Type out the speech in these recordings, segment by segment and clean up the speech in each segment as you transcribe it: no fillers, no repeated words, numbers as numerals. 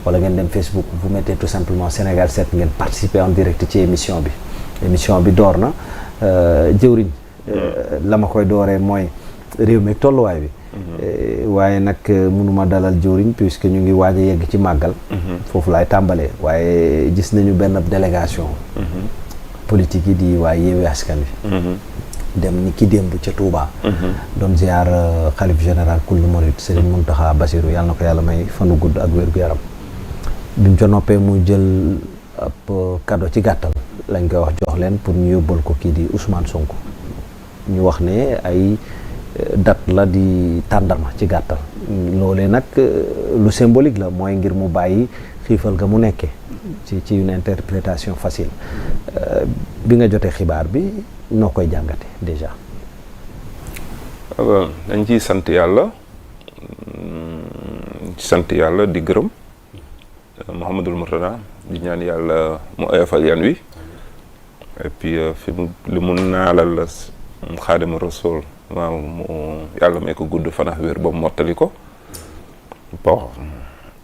wala ngeen dem Facebook vous mettez tout simplement Sénégal 7 ngeen participer en direct ci émission bi door na Dieuwrigne la ma koy dooree mooy réew mi ak tolluwaay bi waaye nag mënuma dalal Dieuwrigne puisque ñu ngi waaj a yegg ci màggal foofu laay tàmbalee waaye gis nañu benn délégation politique yi di waaye Yewwi Askan Wi dem ni ki démb ca Touba doon ziar xalif général kullu murid Serigne Mountakha Bassirou yàlla na ko yàlla may fanu gudd ak wér-gu-yaram bi mu ca noppee mu jël ab cadeau ci gàttal lañ koy wax jox leen pour ñu yóbbal ko kii di Ousmane Sonko ñu wax ne ay date la di tàndarma ci gàttal loolee nag lu symbolique la mooy ngir mu bàyyi xiifal nga mu nekkee ci une interprétation facile bi nga jotee xibaar bi noo koy jàngate déjà. dañ ciy sant yàlla di gërëm Mouhamadul Mourtada di ñaan yàlla mu oyofal yan wi et puis li mu naalal la Xaadimu Rasuul waaw mu yàlla may ko gudd fan ak wér ba mu mottali ko bon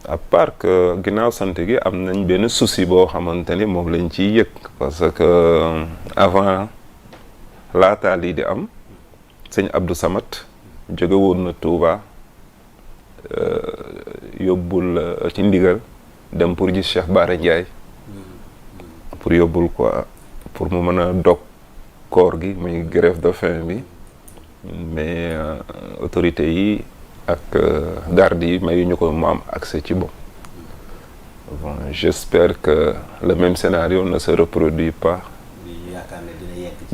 à part que ginnaaw sant gi am nañ benn souci boo xamante ni moom lañ ciy yëg parce que avant laataa lii di am sëñ Abdou Samad jóge woon na Touba yóbbul ci Ndigeul dem pour gis Cheikh Bara Ndiaye pour yóbbul quoi pour mu mën a dog koor gi muy grève de faim bi mais autorités yi ak garde yi mayuñu ko mu am accès ci bon j'espère que le même scénario ne se reproduit pas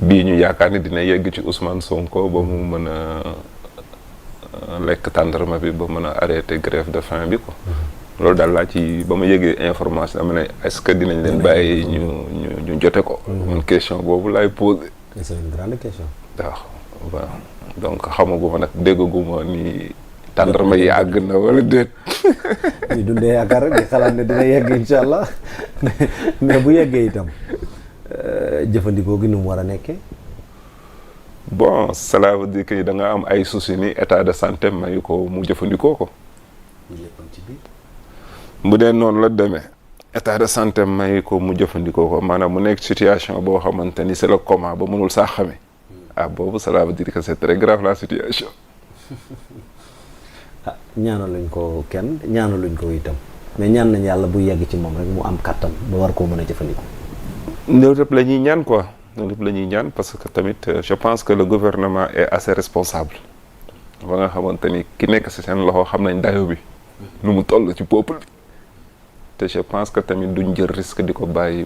bii ñu yaakaar ne dina yegg ci Ousmane Sonko ba mu mën a lekk tàndarma bi ba mën a arrêter grève de faim bi quoi loolu daal laa ci ba ma yëgee information dama ne est-ce que dinañ leen bàyyi ñu jote ko man question boobu laay posé. C'est une grande question. waaw donc xamaguma nag déggaguma ni tàndarma yi àgg na wala déet. ñu dundee yaakaar rek di xalaat ne dina yegg incha allah mais bu yeggee itam jëfandikoo gi nu mu war a nekkee. bon cela veut dire que da nga am ay soucis ni état de santé mayu ko mu jëfandikoo ko. bu dee noonu la demee état de santé mayu ko mu jëfandikoo ko maanaam mu nekk situation boo xamante ni c'est le coma ba mënul saa xame boobu cela veut dire que c'est très grave la situation. ñaanaluñ ko kenn ñaanaluñ ko itam mais ñaan nañ yàlla bu yegg ci moom rek mu am kàttan ba war koo mën a jëfandikoo. loolu lépp la ñuy ñaan quoi loolu lépp la ñuy ñaan parce que tamit je pense que le gouvernement est assez responsable ba nga xamante ni ki nekk ci seen loxo xam nañ dayo bi nu mu toll ci peuple bi te je pense que tamit duñ jël risque di ko bàyyi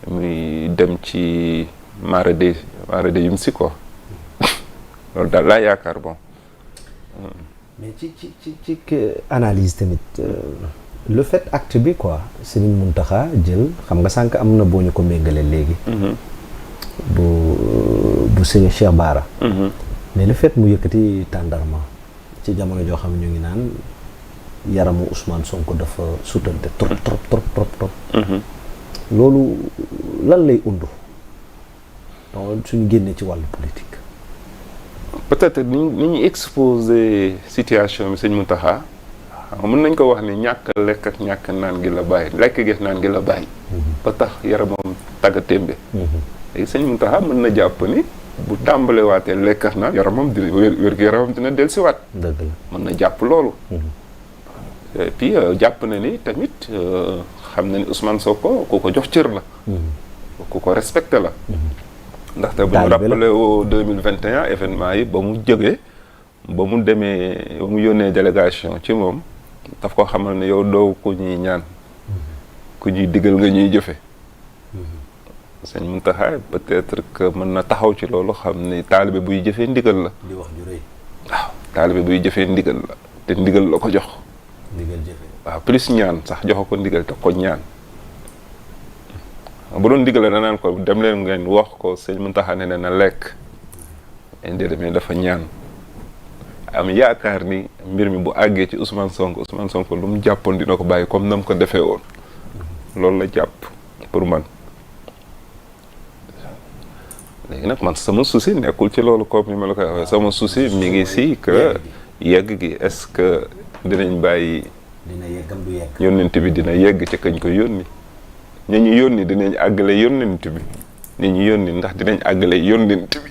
muy dem ci mare de yim si quoi loolu daal laa yaakaar bon. mais ci analyse tamit le fait acte bi quoi Serigne Mountakha jël xam nga sànq am na boo ñu ko méngale léegi. bu Serigne Cheikh Bara. mais le fait mu yëkkati tàndarma ci jamono joo xam ñu ngi naan yaramu Ousmane Sonko dafa sutante trop. loolu lan lay undu donc suñu génnee ci wàllu politique. peut-être ni ñu exposé situation bi sëñ Mountakha mën nañ ko wax ni ñàkk lekk ak ñàkk naan gi la bàyyi lekk gi naan gi la bàyyi. ba tax yaramam tagga témbe. léegi sëñ Mountakha mën na jàpp ni bu tàmbalee waatee lekk ak naan yaramam dina wér-gu-yaramam dina dellusiwaat. dëgg la mën na jàpp loolu. et puis jàpp na ni tamit xam na ni Ousmane Sonko ku ko jox cër la. ku ko respecté la. ndaxte bu ñu rappelé au 2021 événement yi ba mu jógee ba mu demee ba mu yónnee délégation ci moom daf ko xamal ne yow doo ku ñuy ñaan ku ñuy digal nga ñuy jëfe sëñ Mountakha peut-être que mën na taxaw ci loolu xam ni taalibe buy jëfee ndigal la. di wax ju rëy. waaw taalibe buy jëfee ndigal la te ndigal la ko jox. ndigal jëfe. waaw plus ñaan sax jox ko ndigal te ko ñaan. bu doon ndigal la danaan ko dem leen ngeen wax ko sëñ Mountakha ne na lekk indi demee dafa ñaan am yaakaar ni mbir mi bu àggee ci Ousmane Sonko lu mu jàppoon dina ko bàyyi comme na mu ko defee woon loolu la jàpp pour man léegi nag man sama souci nekkul ci loolu comme ni ma la koy waxee sama souci mi ngi si que yegg gi est-ce que dinañ bàyyi dina yeggam du yegg. yónnent bi dina yegg ca kañ ko yónni. ñi ñu yónni dinañ àggale yónnent bi. ñi ñu yónni ndax dinañ àggale yónnent bi.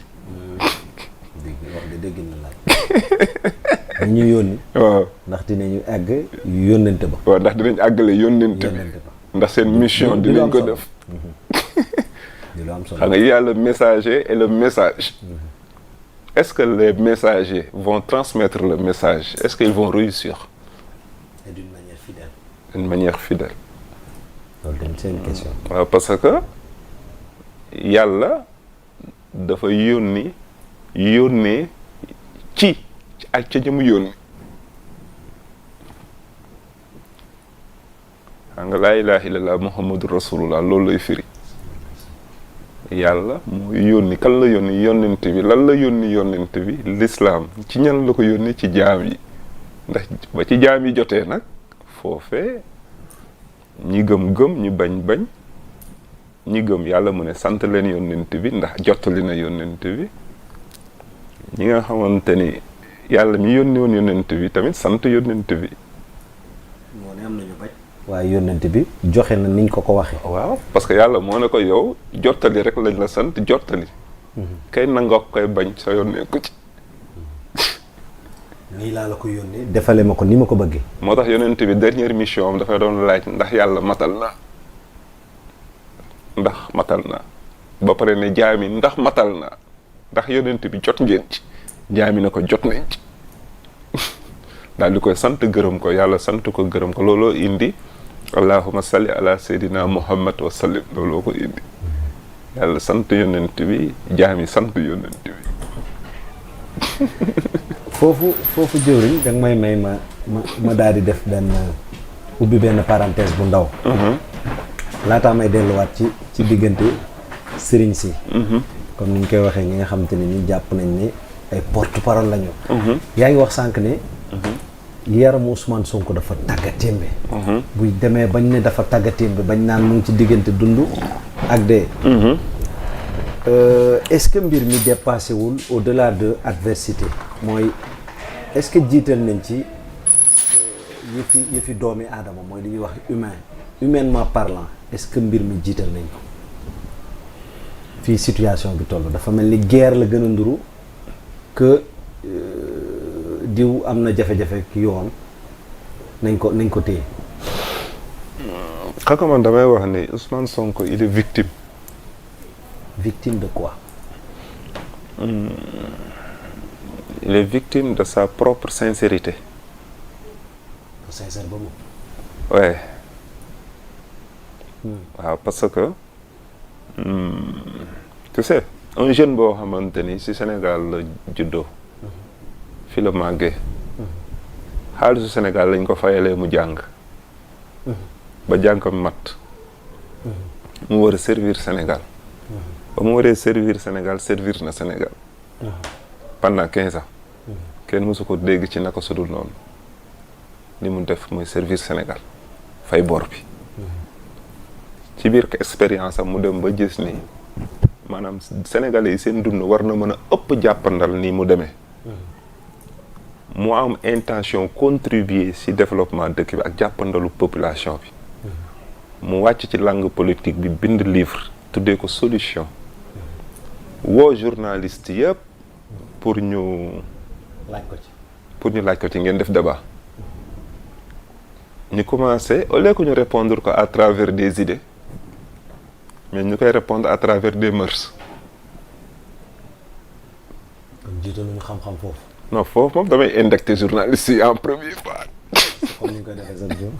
dégg na laaj. ñi ñu yónni. waaw ndax dinañu àgg yónnent ba. waaw ndax dinañ àggale yónnent bi. ndax seen mission dinañ ko def. xam nga il y a le messager et le message. Est-ce que les messagers vont transmettre le message? Est-ce qu'ils vont réussir? Et d'une manière fidèle. D'une manière fidèle. C'est une question. Parce que yàlla dafa yónnee ci ak ca ñamu yónni. xam nga laa ilaaha illallah muhammadu rasulullah loolu lay firi. yàlla mooy yónni kan la yónni yónnent bi lan la yónni yónnent bi l'islam ci ñan la ko yónni ci jaam yi ndax ba ci jaam yi jotee nag foofee ñi gëm ñi bañ ñi gëm yàlla mu ne sant leen yónnent bi ndax jottali na yónnent bi ñi nga xamante ni yàlla mi yónni woon yónnent bi tamit sant yónnent bi. moo ne am nañu bañ. waaye yónnent bi joxe na niñ ko waxee. waaw parce que yàlla moo ne ko yow jottali rek lañ la sant jottali. kay nanga koy bañ sa yónnee ko ci. nii laa la ko yónnee. defale ma ko ni ma ko bëggee. moo tax yónnent bi dernière mission am dafay doon laaj ndax yàlla matal na ndax matal na ba pare ne jaami ndax matal na ndax yónnent bi jot ngeen ci jaami na ko jot nañ ci daal di koy sant gërëm ko yàlla sant ko gërëm ko looloo indi. allahumma salli ala seydina muhammad wa sallim looloo ko indi yàlla sant yónnent bi jaami sant yónnent bi. foofu jëwriñ da nga may ma daal di def ubbi benn parenthèse bu ndaw. laataa may delluwaat ci diggante sëriñ si. comme ni ñu koy waxee ñi nga xamante ne ñu jàpp nañ ne ay porte parole lañu. yaa ngi wax sànq ne. yaramu Ousmane Sonko dafa tàggatémbe. buy demee bañ ne dafa tàggatémbe bañ naan mu ngi ci diggante dund ak dee. Est-ce que mbir mi dépassé wul au-delà de adversité mooy est-ce que jiital nañ ci yëfi doomi aadama mooy li ñuy wax humainement parlant est-ce que mbir mi jiital nañ ko fii situation bi toll dafa mel ni guerre la gën a nduru que diw am na jafe-jafe ki yoon nañ ko téye. xam nga man damay wax ne Ousmane Sonko il est victime. Victime de quoi? Il est victime de sa propre sincérité. Sincère boobu. Ouais. waaw parce que tu sais un jeune boo xamante ni ci Sénégal la juddoo. fi la màggee. xaalisu Sénégal lañ ko fayalee mu jàng. ba jàngam mat. mu war a servir Sénégal. ba mu waree servir Sénégal servir na Sénégal. pendant 15 ans. kenn mësu ko dégg ci naka sudul noonu. li mu def mooy servir Sénégal fay bor bi. ci biir expérience am mu dem ba gis ni maanaam sénégalais yi seen dund war na mën a ëpp jàppandal nii mu demee. mu am intention contribuer ci développement dëkk bi ak jàppandalu population bi. mu wàcc ci langue politique bi bind livre tuddee ko solution. woo journaliste yëpp pour ñu laaj ko ci ngeen def débat. ñu commencé au lieu que ñu répondre ko à travers des idées mais ñu koy répondre à travers des mœurs. kon jiital nañu xam-xam foofu. non foofu moom damay indecter journaliste yi en premier pas. comme ni ñu koy defee chaque jour.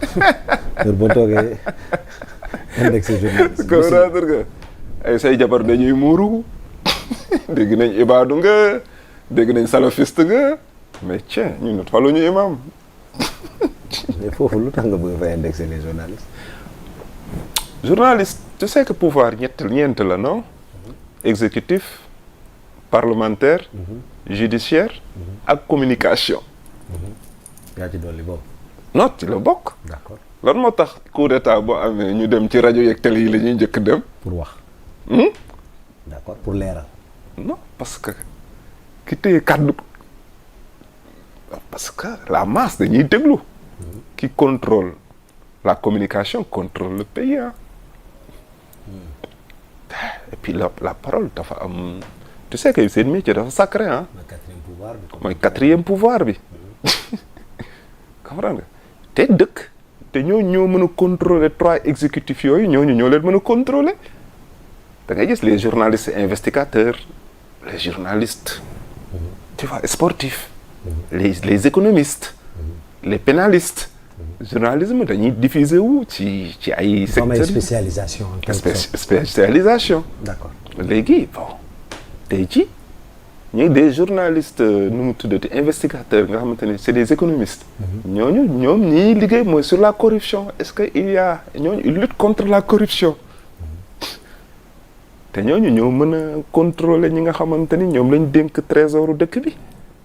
heure boo toogee indexer journaliste. comprendre nga ay say jabar dañuy muuru dégg nañ ibaadu nga dégg nañ salafiste nga mais tiens ñun it faluñu imam. mais foofu lu tax nga bëgg fa indexer les journalistes. journaliste tu sais que pouvoir ñeent la non. exécutif parlementaire. judiciaire. ak communication. yaa ci dolli boobu. non ci la bokk. d'accord lan moo tax coup d'état boo amee ñu dem ci rajo yeeg télé yi la ñuy njëkk dem. pour wax. d'accord pour leeral. non parce que ki téye kàddu parce que la masse dañuy déglu. qui contrôle la communication contrôle le pays hein. Et puis la parole dafa am tu sais que seen métier dafa sacré ah. mooy quatrième pouvoir bi. comprendre nga te dëkk te ñoo mën a contrôler 3 exécutifs yooyu ñoo leen mën a contrôler da ngay gis les journalistes investigateurs les journalistes tu vois sportifs les économistes les pénalistes journalisme dañuy diffuser wu ci ay secteurs spécialisation spécialisation d'accord léegi bon tey ci ñu des journalistes nu mu tuddati investigateurs nga xamante ne c'est des économistes ñoom ñii liggéey mooy sur la corruption est-ce que il y a ñooñu ils luttent contre la corruption te ñooñu ñoo mën a contrôler ñi nga xamante ni ñoom lañ dénk trésoru dëkk bi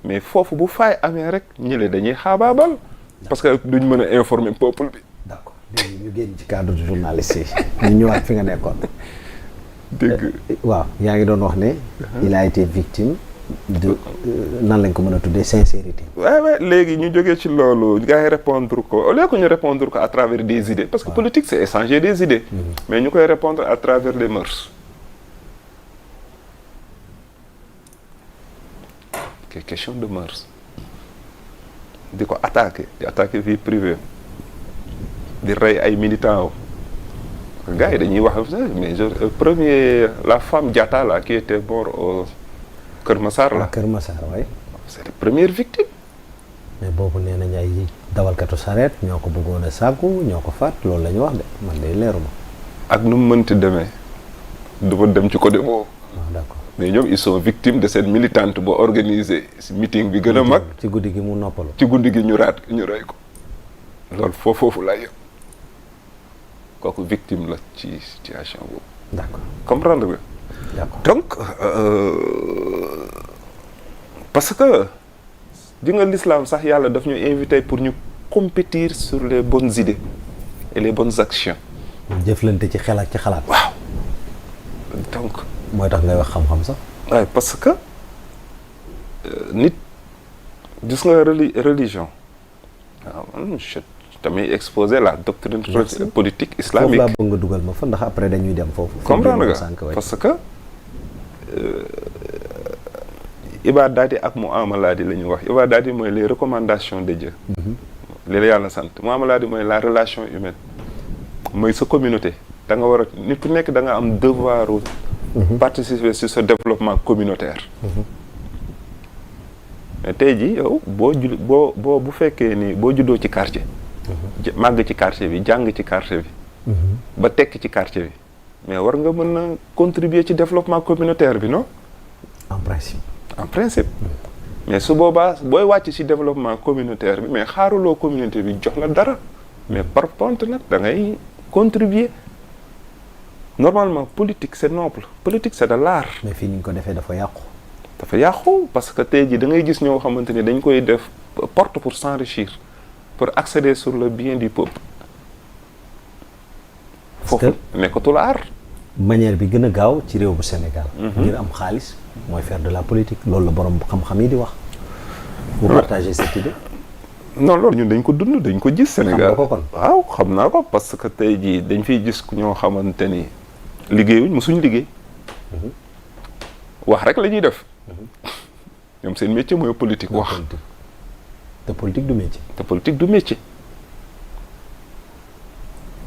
mais foofu bu faay amee rek ñële dañuy xaabaabal parce que duñ mën a informer peuple bi. d'accord léegi ñu génn ci cadre de journaliste yi ñu ñëwaat fi nga nekkoon. dégg waaw yaa ngi doon wax ne. il a été victime de nan lañ ko mën a tuddee sincérité. waaw léegi ñu jógee ci loolu gars yi répondre ko au lieu que ñu répondre ko à travers des idées parce que politique c'est échanger des idées. mais ñu koy répondre à travers les mœurs. c'est question de mœurs. di ko attaquer vie privée di rey ay militants gars yi dañuy wax mais premier la femme Diatta là qui était mort au Kër Massar là. Kër Massar waay. c'est la première victime. mais boobu nee nañ ay dawalkatu sareet ñoo ko bëggoon a sàkku ñoo ko faat loolu la ñu wax de man de leeruma. ak nu mu mënti demee du ma dem ci côté boobu. d'accord. mais ñoom ils sont victimes de cette militante boo organisé si meeting bi gën a mag. ci guddi gi mu noppalu. ci guddi gi ñu rey ko. loolu foofu lay yem kooku victime la ci situation boobu. d'accord comprendre nga. d'accord donc parce que di nga l'islam sax yàlla daf ñu invité pour ñu compétir sur les bonnes idées et les bonnes actions. jëflante ci xel ak ci xalaat. waaw donc. mooy tax ngay wax xam-xam sax. waaye parce que nit gis nga religion waaw tamit exposer la doctrine politique islamique. foofu laa bëgg nga dugal ma fa ndax après dañuy dem foofu. comprendre nga parce que ibaadaat yi ak muamalaat yi la ñuy wax ibaadaat yi mooy les recommandations de Dieu. li la yàlla sant muamalaat yi mooy la relation humaine mooy sa communauté da nga war a nit ku nekk da nga am devoir participer sur ce développement communautaire. mais tey jii yow bu fekkee ni boo juddoo ci quartier. màgg ci quartier bi jàng ci quartier bi. ba tekk ci quartier bi mais war nga mën a contribuer ci développement communautaire bi non. en principe. mais su boobaa booy wàcc ci développement communautaire bi mais xaaruloo communauté bi jox la dara mais par contre nag da ngay contribuer. normalement politique c'est noble politique c'est de l'art. mais fii ni ñu ko defee dafa yàqu parce que tey jii da ngay gis ñoo xamante ni dañ koy def porte pour s'enrichir pour accéder sur le bien du peuple. foofu nekkatul art. manière bi gën a gaaw ci réew bu Sénégal. ngir am xaalis mooy faire de la politique loolu la borom xam-xam yi di wax. vous partagez cette idée. non loolu ñun dañ ko dund dañ ko gis Sénégal. xam nga ko kon waaw xam naa ko parce que tey jii dañ fiy gis ñoo xamante ni liggéeyuñ mosuñ liggéey. wax rek la ñuy def. ñoom seen métier mooy politique wax. te politique du métier. te politique du métier.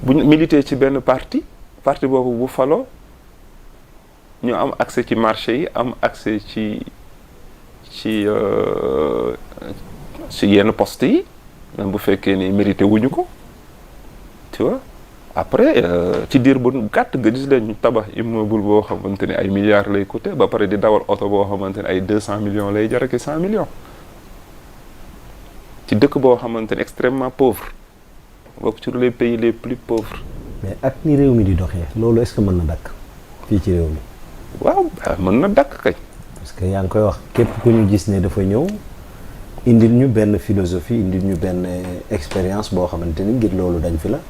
bu ñu milité ci benn parti boobu bu faloo ñu am accès ci marché yi am accès ci yenn poste yi même bu fekkee ni mérité wuñu ko tu vois après ci diir bu gàtt nga gis leen ñu tabax immeuble boo xamante ne ay milliards lay coûter ba pare di dawal oto boo xamante ne ay 200 millions lay jar ak 100 millions ci dëkk boo xamante ne extrêmement pauvre bokk sur les pays les plus pauvres. mais ak ni réew mi di doxee loolu est-ce que mën na dakk fii ci réew mi. waaw mën na dakk kañ. parce que yaa ngi koy wax képp ku ñu gis ne dafa ñëw indil ñu benn philosophie indil ñu benn expérience boo xamante ni ngir loolu dañ fi la